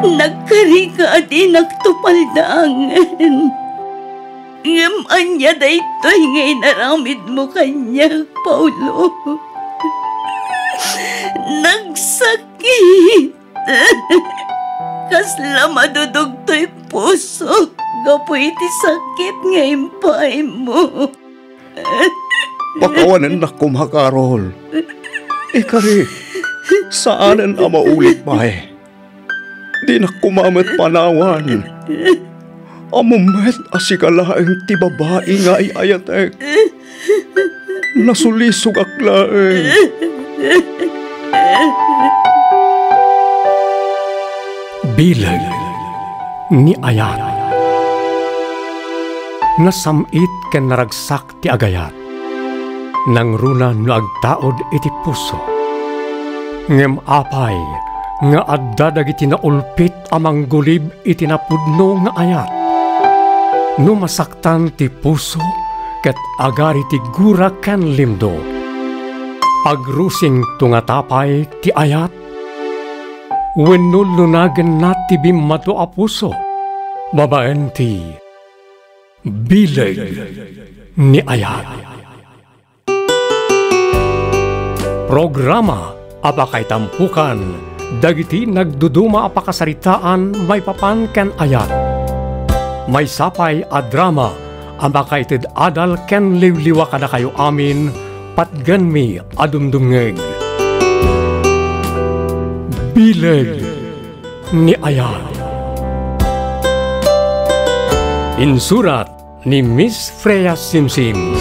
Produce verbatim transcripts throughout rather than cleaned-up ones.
Nagkarika a dinakto paldaangen. Ngem ania daytoy nga inaramidmo kaniak, Paulo? Nagsakit. Kasla madudugtoy pusok gapu iti sakit nga impaaymo. Pakawanennak koma, Carol. Ikari, saanen a maulit pay. Dinak koma met panawan. Ammom met a sika laeng ti babai nga ay-ayatek. Nasulisogak laeng. Bileg ni ayat. Nasam-it ken naragsak ti agayat. Nangruna no agtaud iti puso. Ngem apay nga adda dagiti naulpit a manggulib iti napudno nga ayat? No masaktan ti puso ket agari ti gura ken limdo, agrusingto ngata pay ti ayat? Wenno lunagenna ti bimmatu a puso babaen ti Bileg ni ayat. Programa a pakaitampokan dagiti nagduduma a pakasaritaan maipapan ken ayat. Maysa pay a drama a makaited adal ken liwliwa kadakayo amin, patgenmi a dumdumngeg. Bileg ni ayat. Insurat ni Miss Freya Simsim.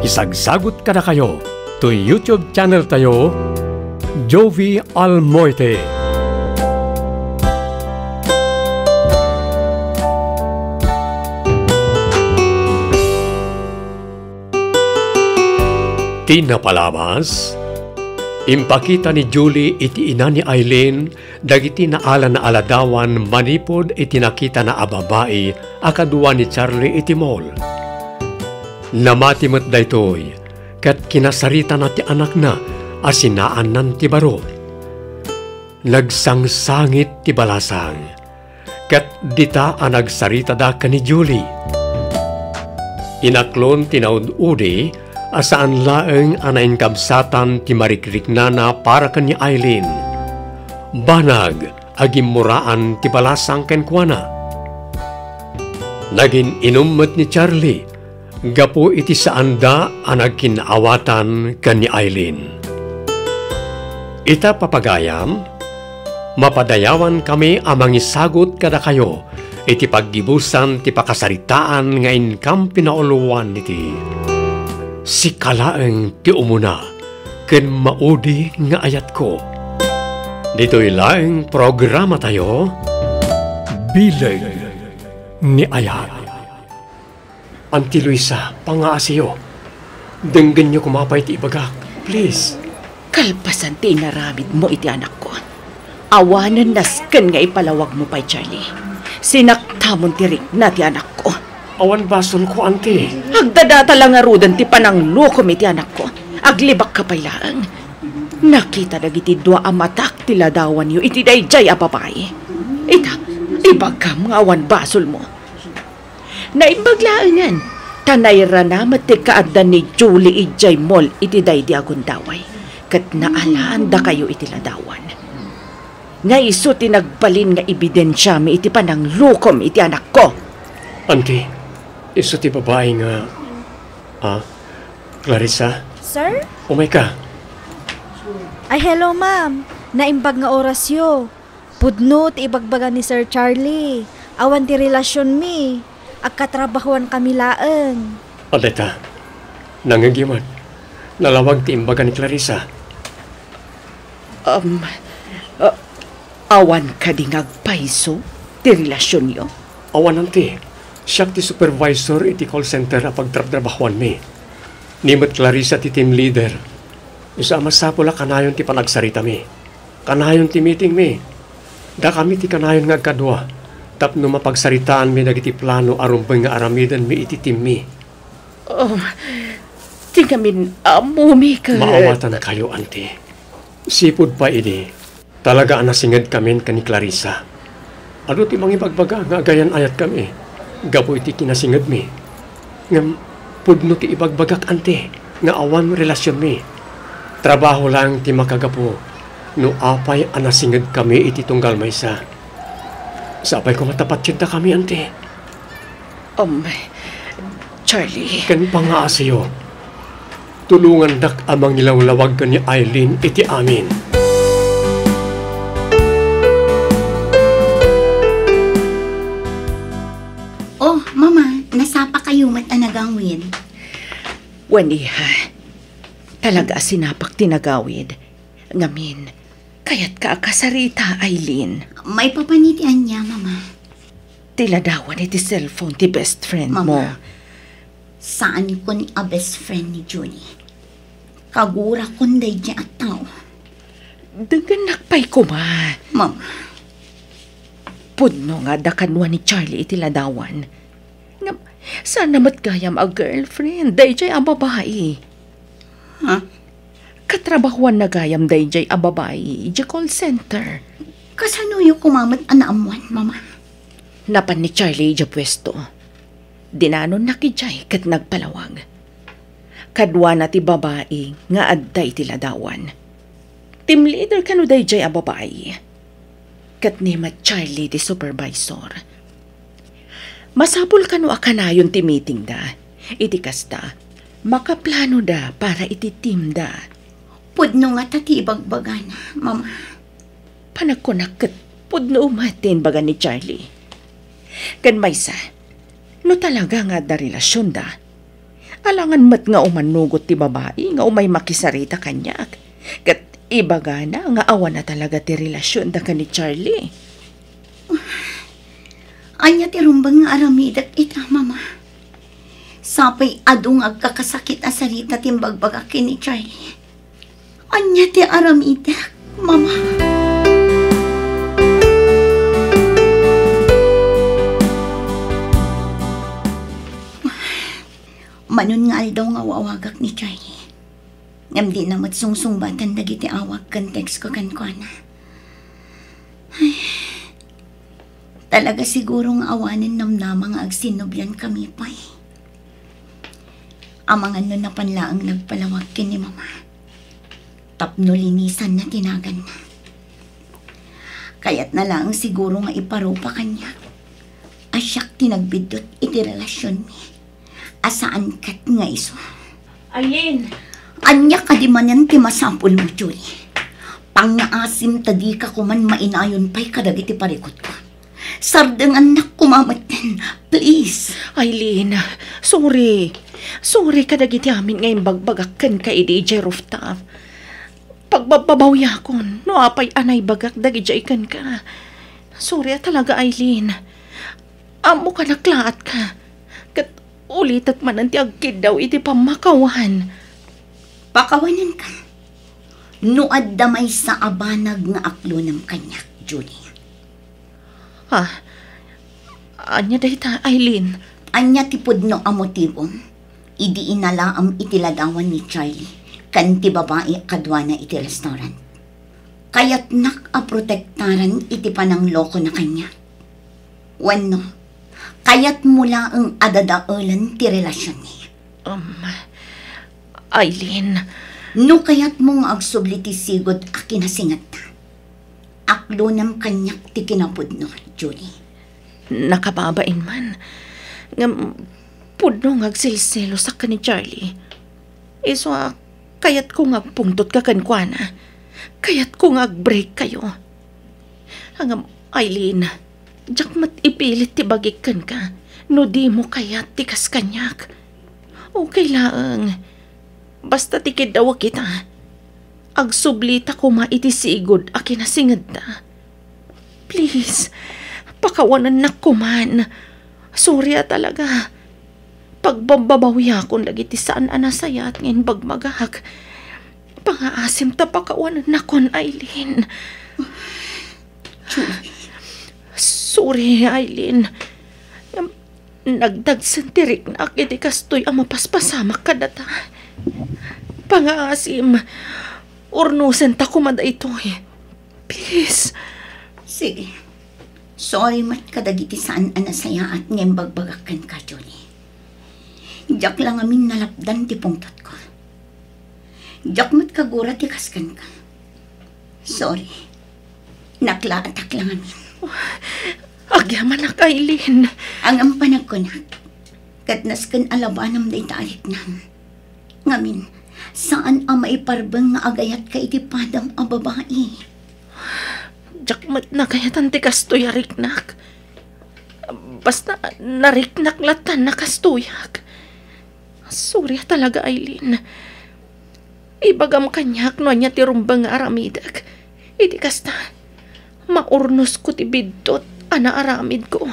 Isagsagut kadakayo to YouTube channel tayo, Jovi Almoite. Ti napalabas, impakita ni Julie iti ina ni Aileen dagiti naalan a ladawan manipud iti nakitana a babai a kadua ni Charlie iti mall. Namati met daytoy, ket kinasaritana ti anakna a sinaannan ti baro. Nagsangsangit ti balasang, ket dita a nagsaritada ken ni Julie. Inaklon ti naud-udi a saan laeng a nainkabsatan ti marikriknana para ken ni Aileen. Banag a gimmuraan ti balasang kenkuana. Nagin-inum met ni Charlie gapu iti saanda a nagkin-awatan ken ni Aileen. Ita, papagayam, mapadayawankami a mangisagut kadakayo iti paggibusan ti pakasaritaan nga inkam pinauluan iti Sika Laeng ti Umuna ken Maudi nga Ayatko. Ditoy laeng programatayo, Bileg ni Ayat. Auntie Luisa, pangngaasiyo. Denggenyo koma pay ti ibagak, please. Kalpasan ti inaramidmo iti anakko, awanen nasken nga ipalawagmo pay, Charlie. Sinaktamon ti rikna ti anakko. Awan basolko, Auntie. Agdadata la ngaruden ti pananglokom iti anakko. Aglibakka pay laeng. Nakita dagiti dua a matak ti ladawanyo iti daydiay a babai. Ita, ibagam nga awan basolmo. Naimbag laengen, ta nairana met ti kaadda ni Julie idiay mall iti daydi a gundaway, ket naalaan dakayo iti ladawan. Nga isu ti nagbalin nga ebidensiami iti pananglokom iti anakko. Auntie, isu ti babai nga, ah, Clarissa? Sir? Umayka. Ay, hello, ma'am. Naimbag nga orasyo. Pudno ti ibagbaga ni Sir Charlie. Awan ti relasionmi. Agkatrabahoankami laeng. O, dayta. Nangngegyo met. Nalawag ti imbaga ni Clarissa. Um, uh, awan kadi nga agpayso ti relasionyo? Awan, Auntie. Siak ti supervisor iti call center a pagtrabtrabahoanmi. Ni met Clarissa ti team leader. Isu a masapul a kanayon ti panagsaritami. Kanayon ti meetingmi. Dakami ti kanayon nga agkadua tapno mapagsaritaanmi dagiti plano a rumbeng nga aramidenmi iti teammi. Oh, ti ngamin-ammomi ket... Maawatankayo, Auntie. Sipud pay idi, Talaga a nasingedkamin ken ni Clarissa. Adu ti mangibagbaga nga agayan-ayatkami gapu iti kinasingedmi. Ngem pudno ti ibagbagak, anti, nga awan relasionmi. Trabaho laeng ti makagapu no apay a nasingedkami iti tunggal maysa. Sapay koma ta patiendakami, anti. Um, Charlie. Ken pangngaasiyo, tulongandak a mangilawlawag ken ni Eileen iti amin. Oh, Mama, nasapakayo met a nagawid? Wen, iha. Talaga a sinapak ti nagawid. Ngamin, kayatka a kasarita, Eileen? Maipapan iti ania, Mama? Ti ladawan iti cellphone ti best friend mo. Mama, saankon a best friend ni Julie. Kagurakon daydiay a tao. Dengennak pay koma. Mama. Pudno nga adda kadua ni Charlie iti ladawan. Ngem, saan met gayam a girlfriend daydiay a babai. Ha? Katrabahuanna gayam daydiay a babai idiay call center. Kasanoyo koma met a naammuan, Mama? Napan ni Charlie idiay puesto. Dinanonnak idiay ket nagpalawag. Kaduana ti babai nga adda iti ladawan. Team leader kano daydiay a babai? Ket ni met Charlie ti supervisor. Masapul kano a kanayon ti meetingda. Iti kasta, makaplanoda para iti teamda. Pudno ngata ti ibagbagana, Mama. Panagkunak ket pudno met ti imbaga ni Charlie. Ken maysa, no talaga nga adda relasionda, alangan met nga umanugot ti babai nga umay makisarita kaniak, ket ibagana nga awan a talaga ti relasionda ken ni Charlie. Ania ti rumbeng nga aramidek ita, Mama? Sapay adu nga agkakasakit a sarita ti imbagbagak ken ni Charlie. Ania ti aramidek, Mama? Manon nga aldaw nga aw-awagak ni Charlie. Ngem dina met sungsungbatan dagiti awag ken text ko kenkuana. Ay, talaga siguro nga awanen namnama nga agsinnubliankami pay. Amangan no napan laeng nagpalawag ken ni Mama tapno linisanna ti naganna. Kayatna laeng siguro nga iparupa kaniak a siak ti nagbiddut iti relasionmi a saan ket nga isu. Eileen! Ania kadi manen ti masapulmo, Julie? Pangngaasim ta dika koman mainayon pay kadagiti parikutko. Sardengannak koma metten, please. Eileen, sorry. Sorry kadagiti amin nga imbagbagak kenka idi idiay rooftop. Pagbabbabawiakon no apay a naibagak dagidiay kenka. Sorry a talaga, Eileen. Ammoka naklaatka. Ket ulitek manen ti agkiddaw iti pammakawan. Pakawanenka. No adda maysa a banag nga aklonem kaniak, Julie. Ah, ania dayta, Eileen? Ania ti pudno a motibom idi inalaem iti ladawan ni Charlie ken ti babai a kaduana iti restaurant? Kayatnak a protektaran iti pananglokona kaniak. Wenno, kayatmo laeng a dadaelen ti relasionmi? Um, Eileen. No kayatmo nga agsubli ti sigud a kinasingedta, aklonem kaniak ti kinapudno, Julie. Nakababain man. Ngem, pudno nga agselselosak ken ni Charlie. Isu a, kayatko nga agpungtotka kenkuana. Kayatko nga agbreak kayo. Ngem, Eileen, diak met ipilit ti bagik kenka no dimo kayat ti kas kaniak. Okay laeng. Basta ti kiddawek ita, agsublita koma iti sigud a kinasingedta. Please, pakawanennak koman. Sorry a talaga. Pagbabbabawiakon dagiti saan a nasayaat nga imbagmagak. Pangaasim ta pakawanennakon, Eileen. Julie. Sorry, Eileen. Ngem, nagdagsen ti riknak iti kastoy a mapaspasamak kadata. Pangaasim, urnosenta koma daytoy. Please. Sige. Sorry met kadagiti saan a nasayaat nga imbagbagak kenka, Julie. Diak la ngamin nalapdan ti pungtotko. Diak met kagura ti kas kenka. Sorry. Naklaatak la ngamin. Agyamanak, Aileen. Ngem panagkunak, ket nasken a labanam dayta a riknam. Ngamin, saan a maiparbeng nga agayatka iti padam a babai. Diak met nagayatan ti kastoy a riknak. Basta nariknak latta a kastoyak. Sorry a talaga, Aileen. Ibagam kaniak no ania ti rumbeng nga aramidek. Iti kasta, maurnosko ti biddut a naaramidko.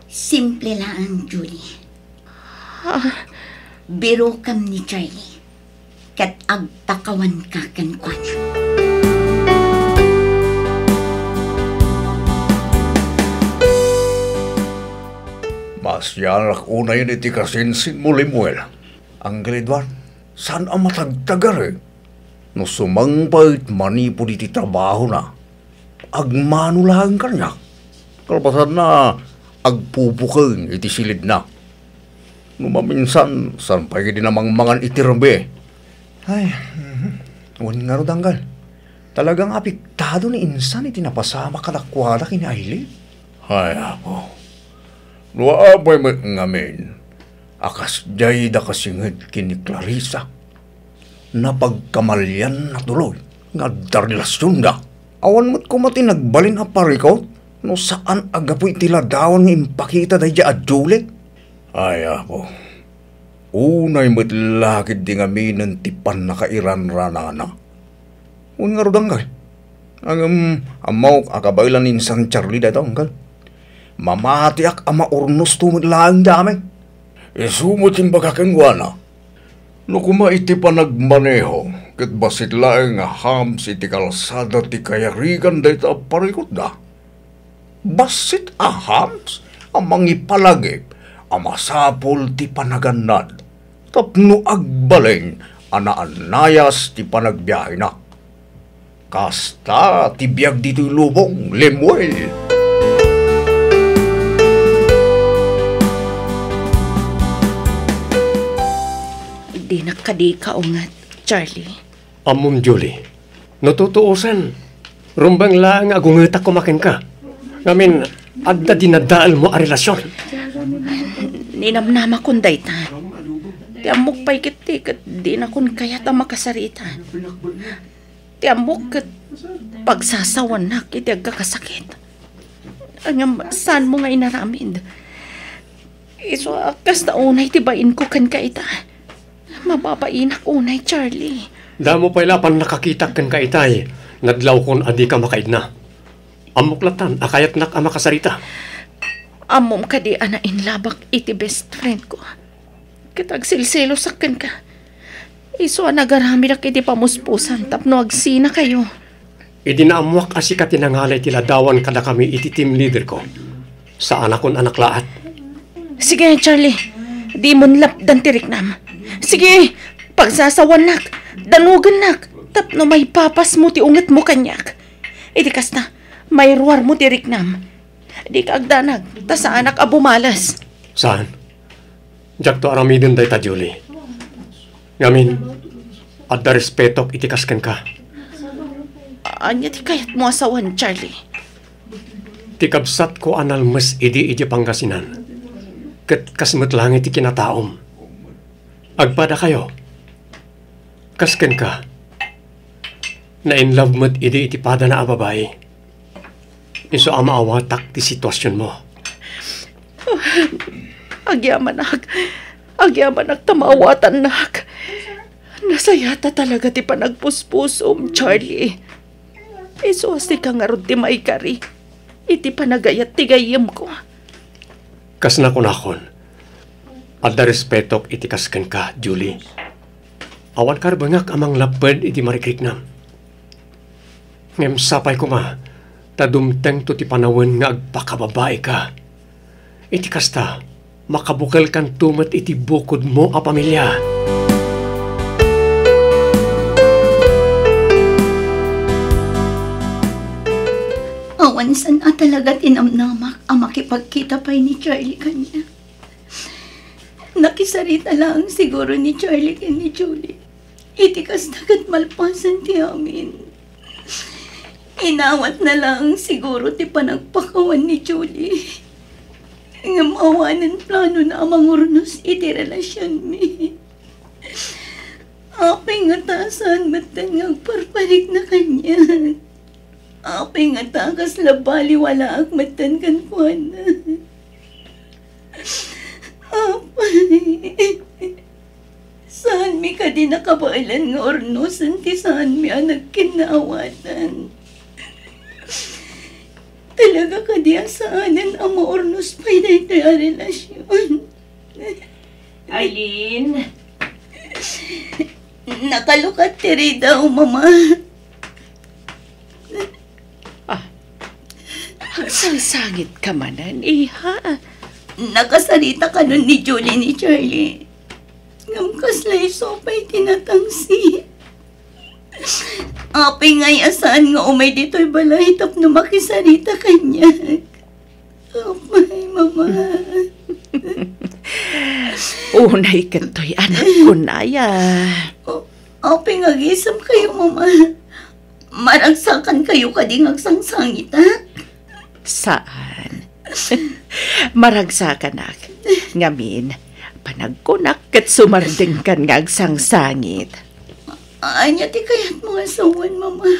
Simple laeng, Julie. Ah. Birokam ni Charlie, ket agpakawanka kenkuana. Maasianak unayen iti kasinsinmo, Lemuel. Angkel Edward, saan a matagtagari no sumangpet manipud iti trabahona. Agmano laeng kaniak. Kalpasanna, agpupuken iti silidna. No maminsan, saan pay idi namangmangan iti rabii. Ay, mhm. Wen ngarud, angkel. Talaga nga apektado ni insan iti napasamak kadakuada ken ni Aileen. Ay, Apo. No apay met ngamin a kasdiay da kasinged ken ni Clarissa. Napagkamalianna tuloy nga adda relasionda. Awan met koma ti nagbalin a parikut no saan a gapu iti ladawan nga impakita daydiay a Julie. Ay, Apo, unay met la ketdi ngaminen ti pannakairanranana. Wen ngarud, angkel. Ngem ammok a kabaelan ni insan Charlie dayta, angkel. Mamatiak a maurnosto met laeng dayta. Isu met imbagak kenkuana. No koma iti panagmaneho, ket bassit laeng a humps iti kalsada ti kayarigan dayta a parikutda. Bassit a humps a mangipalagip a masapul ti panagannad tapno agbalin a naannayas ti panagbiahena. Kasta ti biag ditoy lubong, Lemuel. Dinak kadi kaunget, Charlie. Ammom, Julie, no tutuosen, rumbeng laeng a gungetak koma kenka. Ngamin, adda dinadaelmo a relasion. Ninamnamakon dayta. Ti ammok pay ketdi ket dinakon kayat a makasarita. Ti ammok ket pagsasawanak iti agkakasakit. Ngem saanmo nga inaramid. Isu a kasta unay ti bainko kenka ita. Mababainak unay, Charlie. Damo pay la a pannakakitak kenka itay, nadlawkon a dika makaidna. Ammok lattan a kayatnak a makasarita. Ammom kadi a nainlabak iti best friend ko? Ket agsilselosak kenka. Isu a nagaramidak iti pamuspusan tapno agsinakayo. Idi naammoak a sika ti nangalay ti ladawan kadakami iti team leader ko, saanakon a naklaat. Sige, Charlie. Dimon lapdan ti riknam. Sige, pagsasawannak, danugennak, tapno maipapasmo ti ungetmo kaniak. Iti kasta, mairuarmo ti riknam. Dika agdanag, ta saanak a bumales. Saan? Diakto aramiden dayta, Julie. Ngamin, adda respetok iti kas kenka. Ania ti kayatmo a sawen, Charlie? Ti kabsatko a nalmes idi idiay Pangasinan, ket kas met laeng ti kinataom. Agpadakayo. Kas kenka, na-in love met idi iti padana a babai. Isu a maawatak ti situasionmo. Agyamanak. Agyamanak ta maawatannak. Nasayata talaga ti panagpuspusom, Charlie. Isu a sika ngarud ti maikari iti panagayat ti gayyemko. Kas nakunakon, adda respetok iti kas kenka, Julie. Awan karbengak a manglapped iti marikriknam. Ngem sapay koma ta dumtengto ti panawen nga agpakababaika. Iti kasta, makabukelkanto met iti bukodmo a pamilia. Awan saan a talaga ti namnamak a makipagkita pay ni Charlie kaniak. Nakisarita laeng siguro ni Charlie ken ni Julie iti kasta ket malpasen ti amin. Inawatna laeng siguro ti panagpakawan ni Julie. Ngem awanen planona a mangurnos iti relasionmi. Apay ngata saan metten nga agparparikna kaniak? Apay ngata kasla baliwalaak metten kenkuana? Apay, saanmi kadi nakabaelan nga urnosen ti saanmi a nagkinnaawatan? Talaga kadi a saanen a maurnos pay daytoy a relasion? Aileen? Nakalukat ti ridaw, Mama. Ah, agsangsangitka manen, iha. Nakasarita kanon ni Julie ni Charlie. Ngem kasla isu pay ti natangsit. Apay ngay a saan nga umay ditoy balay tapno makisarita kaniak? Apay, Mama. Unay ket toy anakko, Naya. O, apay nga agisemkayo, Mama? Maragsakankayo kadi nga agsangsangit, a? Saan. Maragsakanak. Ngamin, panagkunak ket sumardengkan nga agsangsangit. Ania ti kayatmo nga sawen, Mama?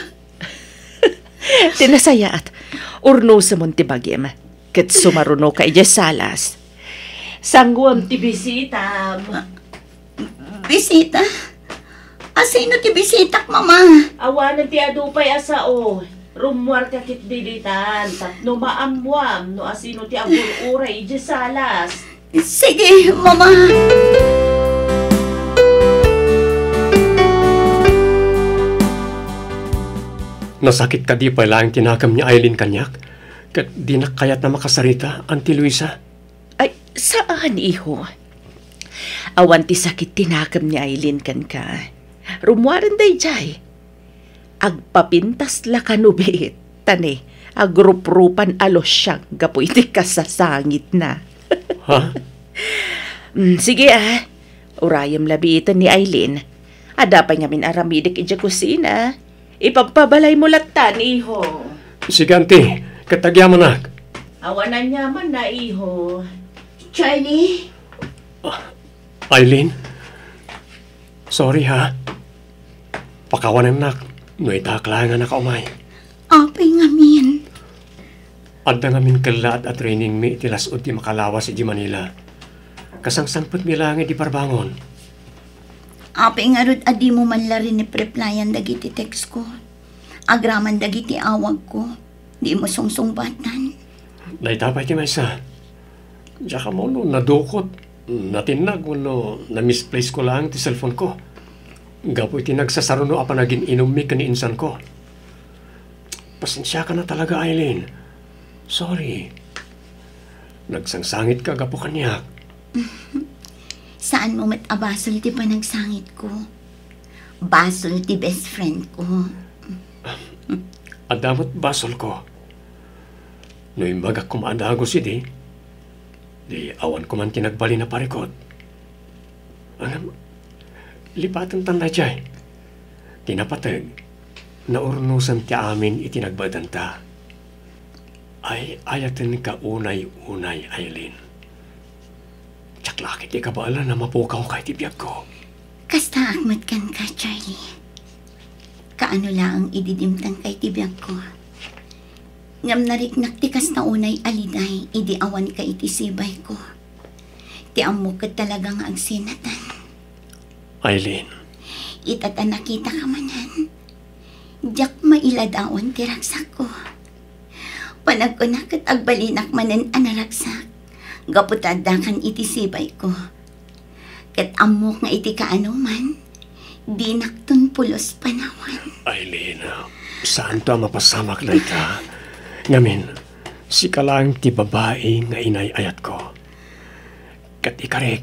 Ti nasayaat, urnosemon ti bagim, ket sumarunoka idiay salas. Sanguem ti bisitam. Bisita? Asino ti bisitak, Mama? Awanen ti adu pay a sao. Rummuarka ketdi ditan tapno maammuam no asino ti agur-uray idiay salas. Sige, Mama. Nasakit kadi pay laeng ti nakem ni Aileen kaniak, ket dinak kayat a makasarita, Auntie Luisa. Ay, saan, iho. Awan ti sakit ti nakem ni Aileen kenka. Rummuaren daydiay. Agpapintas la kano biit, ta ne, agruprupan a losyang gapu iti kasasangitna. Ha? Mm, sige, a. Urayem la biiten ni Aileen. Adda pay ngamin aramidek idiay kusina. Ipagpabalaymo latta, iho. Sige, Auntie. Ket agyamanak. Awan aniamanna, iho. Charlie? Ah, Aileen? Sorry, ha. Pakawanennak no itaak laeng a nakaumay. Apay ngamin? Adda ngamin kellaat a trainingmi iti las-ud ti makalawas idiay Manila. Kasangsangpetmi laeng idi parbangon. Apay ngarud a dimo man la rinep-replyan dagiti textko? Agraman dagiti awagko, dimo sungsungbatan. Dayta pay ti maysa. Diak ammo no nadukot, natinnag wenno na-misplace ko laeng ti cellphone ko gapu iti nagsasaruno a panagin-inummi ken ni insanko. Pasensiakan a talaga, Aileen. Sorry. Nagsangsangitka gapu kaniak. Saanmo met a basol ti panagsangitko. Basol ti best friendko. Adda met basolko. No imbagak koma a dagus idi, di awan koman ti nagbalin a parikut. Ngem, lipatentan daydiay. Ti napateg, naurnosen ti amin iti nagbaetanta. Ay-ayatenka unay-unay, Aileen. Diak la ketdi kabaelan a mapukawka iti biagko. Kastaak met kenka, Charlie. Kaano laeng idi dimtengka iti biagko. Ngem nariknak ti kasta unay a liday idi awanka iti sibayko. Ti ammok ket talaga nga agsinatan. Aileen. Ita ta nakitaka manen, diak mailadawan ti ragsakko. Panagkunak ket agbalinak manen a naragsak gapu ta addakan iti sibayko. Ket ammok nga iti kaanoman, dinakton pulos panawan. Aileen, saanto a mapasamak dayta. Ngamin, sika laeng ti babai nga inay-ayatko. Ket ikarik,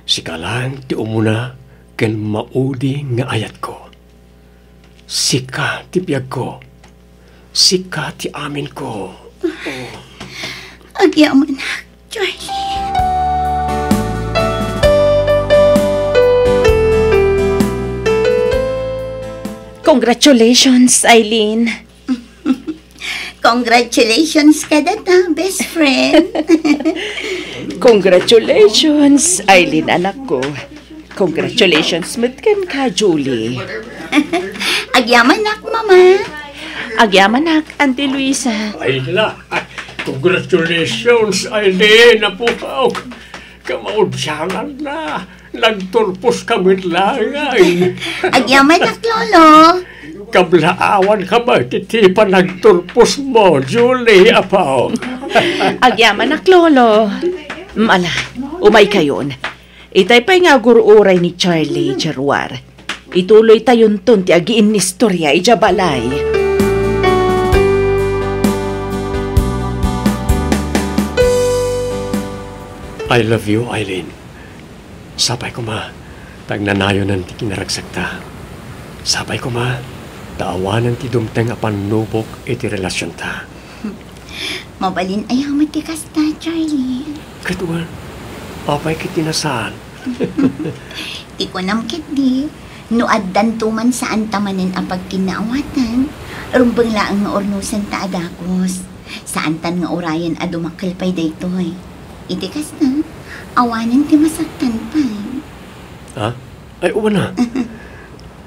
sika laeng ti umuna ken maudi nga ayatko. Sika ti biagko. Sika ti aminko. Agyamanak, Charlie. Congratulations, Eileen. Congratulations kadata, best friend. Congratulations, Eileen, anakko. Congratulations met kenka, Julie. Agyamanak, Mama. Agyamanak, Auntie Luisa. Ay la, congratulations, Eileen, apo. Kamaudiananna, nagturpos ka met laeng. Agyamanak, Lolo. Kablaawan ka met iti panagturpos mo, Julie, apo. Agyamanak, Lolo. Mm, ala, umaykayon. Itay pay nga agur-uray ni Charlie, Jaruar. Ituloytayonton ti agiinnistoria idiay balay. I love you, Eileen. Sapay koma, ta agnanayonen ti kinaragsakta. Sapay koma, ta awanen ti dumteng a pannubok iti relasionta. Mabalin aya met ti kasta, Charlie. Ket wen, apay ket ti nasaan? Ti kunam ketdi, no addanto man saanta manen a pagkinnaawatan, rumbeng laeng nga urnosenta a dagus. Saantan nga urayen a dumakkel pay daytoy. Iti kasta, awanen ti masaktan pay. Ha? Ay, wen a.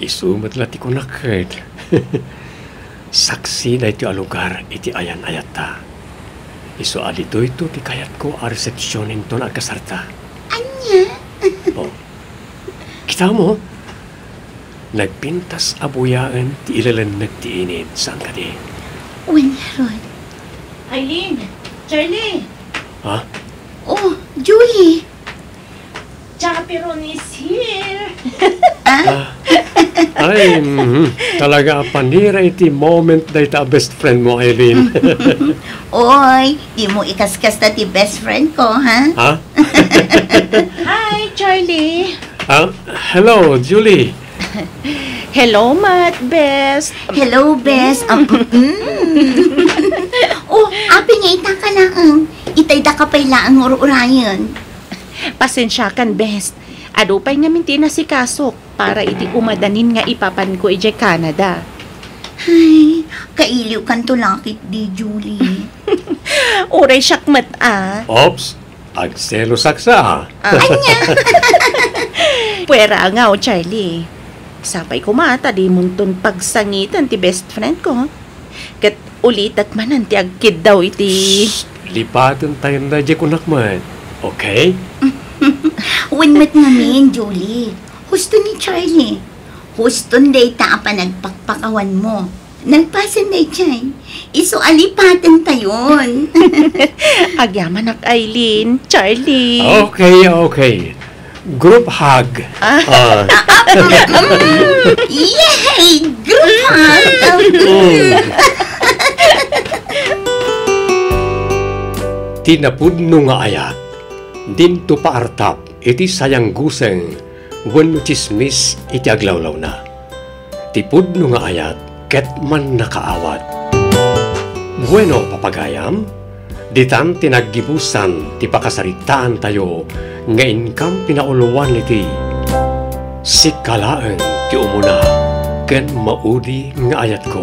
Isu met la ti kunak ket. Saksi daytoy a lugar iti ayan-ayatta. Isu a ditoyto ti kayatko a resepsionen ton agkasarta. Ania? Oh. Kita mo? Nagpintas a buyaen ti ilelennek ti init, saan kadi? Wen, Ron. Eileen! Charlie! Ha? Oh, Julie! Chaperon is here! Ah? Ah. Ay, mhm. Talaga a panira iti moment dayta a best friend mo, Eileen. Oy, di mo ikaskasta ti best friend ko, ha? Ha? Hi, Charlie. Ah, hello, Julie. Hello, Mat, best. Hello, best. Um, mm. Oh, apay nga ita ka laeng. Itay daka pay laeng ur-urayen. Pasensiakan, best. Adu pay ngamin ti inasikasok para iti umadanin nga ipapanko idiay Canada. Ay, kailiwkanto la ketdi, Julie. Uray siak met a. Oops, agselosak sa. Ah. Ania? Puera nga, o Charlie. Sapay koma ta dimonton pagsangiten ti best friend ko. Ket ulitek manen ti agkiddaw iti Shh! Lipatentayon daydiay kunak met. Okay? Wen met ngamin, Julie. Husto ni Charlie. Huston dayta a panagpakpakawan mo. Nalpasen daydiay. Isu a lipatentayon. Agyamanak, Eileen, Charlie. Okay, okay. Group hug. Ah. Ah. Yay! Group hug! Mm. Ti napudno nga ayat, dinto paartap iti sayangguseng wenno tsismis iti aglawlawna. Ti pudno nga ayat ket mannakaawat. Bueno, papagayam, ditan ti naggibusan ti pakasaritaantayo nga inkam pinauluan iti Sika laeng ti umuna ken maudi nga ayatko.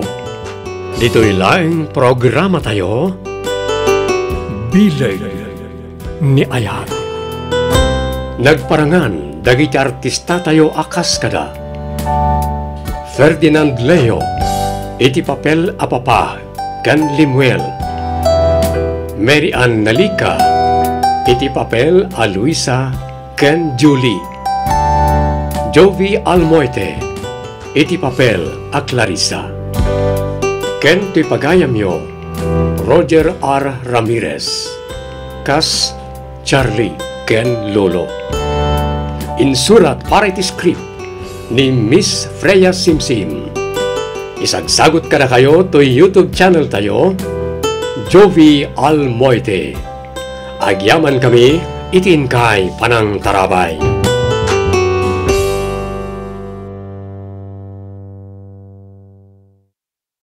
Ditoy laeng programatayo, Bileg ni Ayat. Nagparangan dagiti artistatayo a kas kada: Ferdinand Leo iti papel a papa ken Lemuel, Mary Ann Nalica iti papel a Luisa ken Julie, Jovi Almoite iti papel a Clarissa, ken toy pagayamyo, Roger R. Ramirez kas Charlie ken Lolo. Insurat para iti script ni Miss Freya Simsim. Isagsagut kadakayo toy YouTube channel tayo, Jovi Almoite. Agyamankami iti inkay panangtarabay.